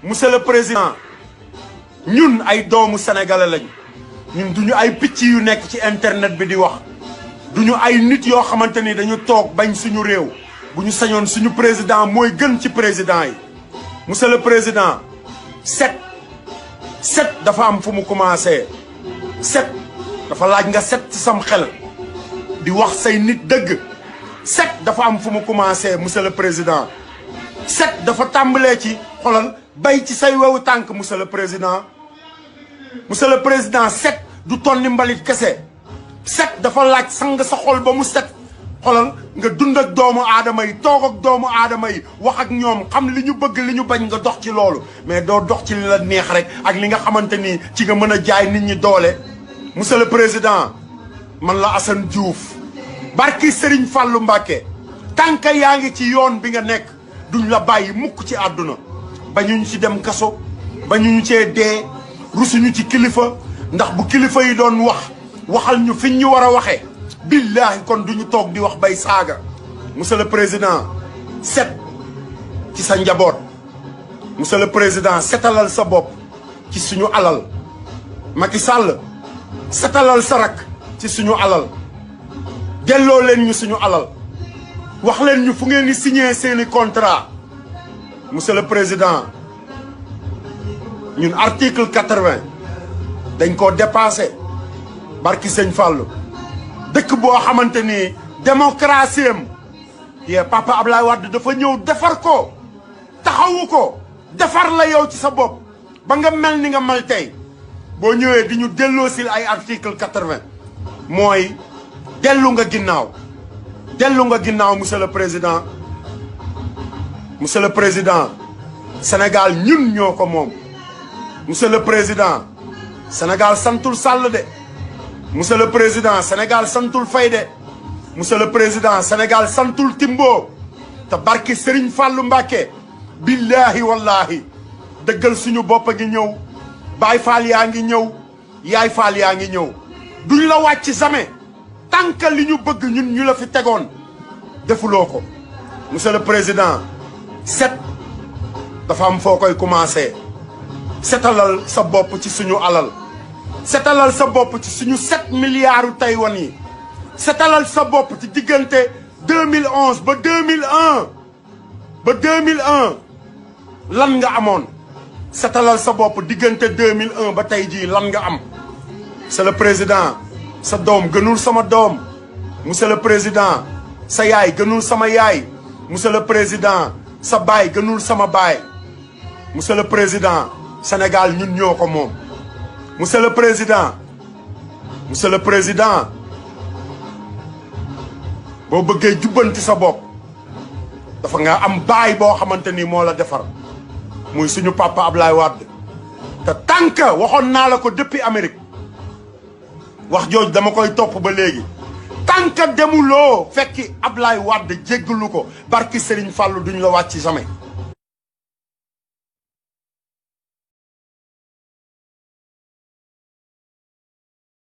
monsieur le président ñun ay doomu sénégalais lañ ñun duñu ay picc yu nekk ci internet bi di wax duñu ay nit yoo xamante ni dañu toog bañ suñu réew bu ñu sañoon suñu président mooy gën ci président yi monsieur le président set dafa am fu mu commencé set dafa laaj nga set ci sam xel di wax say nit dëgg set dafa am fu mu commencé monsieur le président set dafa tàmbalee ci xolal bay ci say wewu tànk monsieur le président set du tonni mbalit kese set dafa laaj sang sa xol ba mu set xolal nga dund ak doomu aadama yi toog ak doomu aadama yi wax ak ñoom xam li ñu bëgg li ñu bañ nga dox ci loolu mais doo dox ci li la neex rek ak li nga xamante ni ci nga mën a jaay nit ñi doole monsieur le président man la Assane Diouf barki Serigne Fallou Mbacké tànk yaa ngi ci yoon bi nga nekk duñ la bàyyi mukk ci àdduna bañuñu ci dem kaso bañuñu cee dee rusuñu ci kilifa ndax bu kilifa yi doon waxal ñu fiñ ñu war a waxee billaahi kon duñu toog di wax bay saaga monsieur le président set ci sa njaboot monsieur le président setalal sa bopp ci suñu alal Macky Sall setalal sa rak ci suñu alal delloo leen ñu suñu alal wax leen ñu fu ngeen di signé seeni contrat monsieur le président ñun article 80 dañ koo dépassé barki sëñ Fallou dëkk boo xamante ni démocratie am yee papa Ablaye Wade dafa ñëw defar ko taxawu ko defar la yow ci sa bopp ba nga mel ni nga mel tey boo ñëwee di ñu delloosil ay article 80 mooy dellu nga ginnaaw monsieur le président Sénégal ñun ñoo ko moom monsieur le président Sénégal santul Sall de monsieur le président Sénégal santul Faye de monsieur le président Sénégal santul Timbo te barki Serigne Fallou Mbacké billahi wallahi dëggal suñu bopp a ngi ñëw Baay Faal yaa ngi ñëw Yaay Faal yaa ngi ñëw duñ la wàcc jamais tant que li ñu bëgg ñun ñu la fi tegoon defuloo ko monsieur le président set dafa am foo koy commencé setalal sa bopp ci suñu alal setalal sa bopp ci suñu 7 milliards Taïwan yi setalal sa bopp ci diggante 2011 ba 2001 lan nga amoon setalal sa bopp diggante 2001 ba tey jii lan nga am c'est le président sa doom gënul sama doom monsieur le président sa yaay gënul sama yaay monsieur le président sa baay gënul sama baay monsieur le président Sénégal ñun ñoo ko moom monsieur le président boo bëggee jubbanti sa bopp dafa nga am baay boo xamante ni moo la defar muy suñu papa Ablaye Wade te tànk waxoon naa la ko depuis Amérique wax jooju dama koy topp ba léegi tànk demuloo fekki Ablaye Wade jéggalu ko barki Serigne Fallou duñ la wàcc jamais